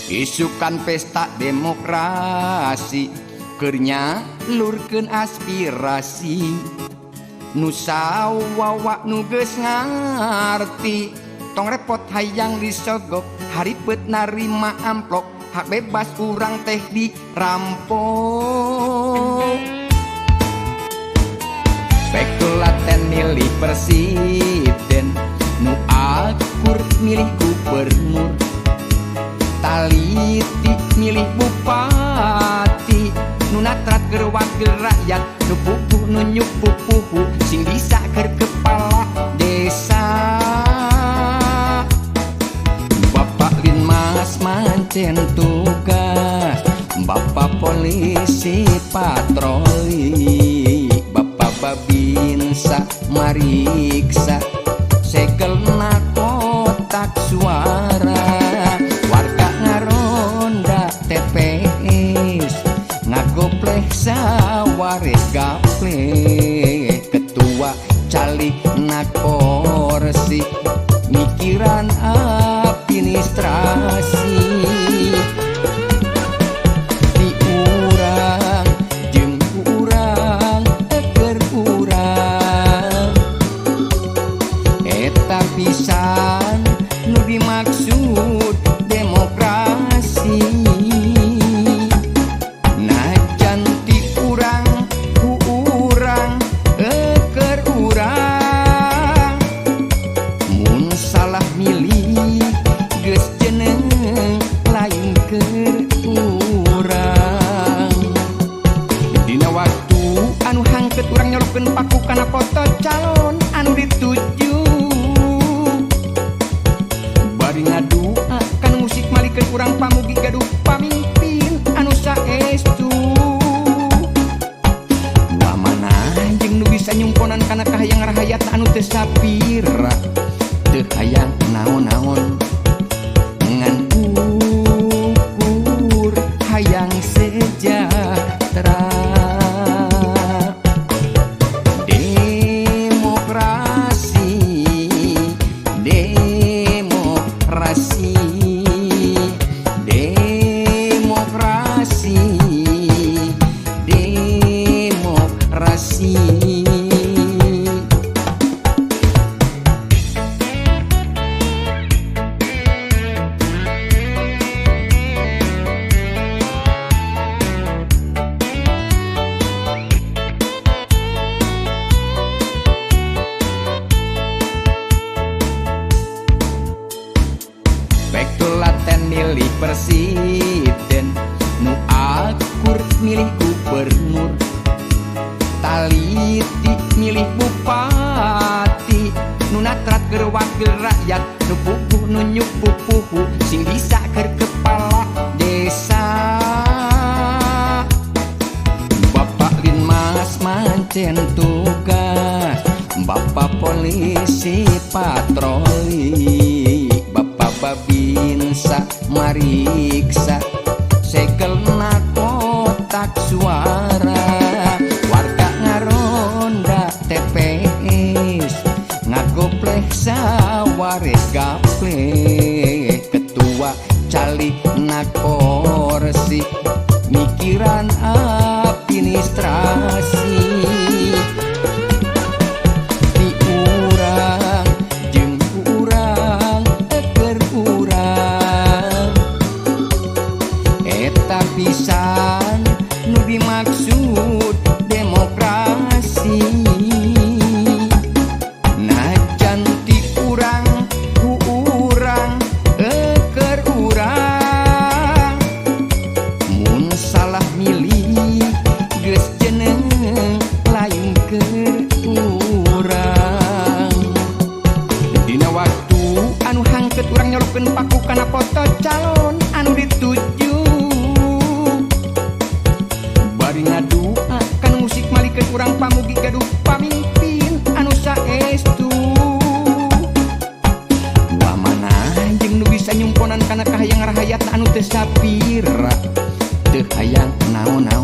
Isukan pesta demokrasi keur nyalurkeun aspirasi. Nu sawawa nu geus ngarti, tong repot hayang disogok, haripet narima amplop, hak bebas urang teh dirampok. Pek telaten milih presiden, nu akur milih gubernur, taliti milih bupati, nu natrat keur wakil rakyat, nu pupuh nu nyupupuhu sing bisa keur kepala desa. Bapak Linmas mancen tugas, Bapak polisi patroli, Bapak Babinsa mariksa segelna kotak suara. Warga ngaronda TPS, ngagopleh sawaris gapleh, ketua calik nakorsi mikiran administrasi. Di urang jeung urang keur urang, eta pisan nu dimaksud demokrasi. Najan ti urang ku urang keur urang, mun salah milih geus jeneng lain keur urang. Dina waktu anu hangkeut urang nyolokkeun paku kana foto calon anu dituju, bari ngadua kana musik malikeun urang pamugi gaduh pamimpin anu saestu. Wah, mana jeung nu bisa nyumponan kana kahayang rahayat anu teu sapira, teu hayang naon-naon ngan ukur hayang sejahtera. Demokrasi, demokrasi, demokrasi, demokrasi. Pek telaten milih presiden, nu akur milih gubernur, taliti milih bupati, nu natrat keur wakil rakyat, nu pupuh nu nyupupuhu sing bisa keur kepala desa. Bapak Linmas mancen tugas, Bapak polisi patroli, Bapak Babinsa mariksa segelna kotak suara. Warga ngaronda TPS, ngagopleh sawaris gapleh, ketua calik nakorsi mikiran administrasi. Di urang jeung urang keur urang, eta pisan nu dimaksud demokrasi. Najan ti urang ku urang keur urang, mun salah milih geus jeneng lain keur urang. Dina waktu anu hangkeut urang nyolokkeun paku kana foto calon anu dituju, bari ngadua kana musik malikeun urang pamugi gaduh pamimpin anu saestu. Wah, mana jeung nu bisa nyumponan kana kahayang rahayat anu teu sapira, teu hayang naon-naon.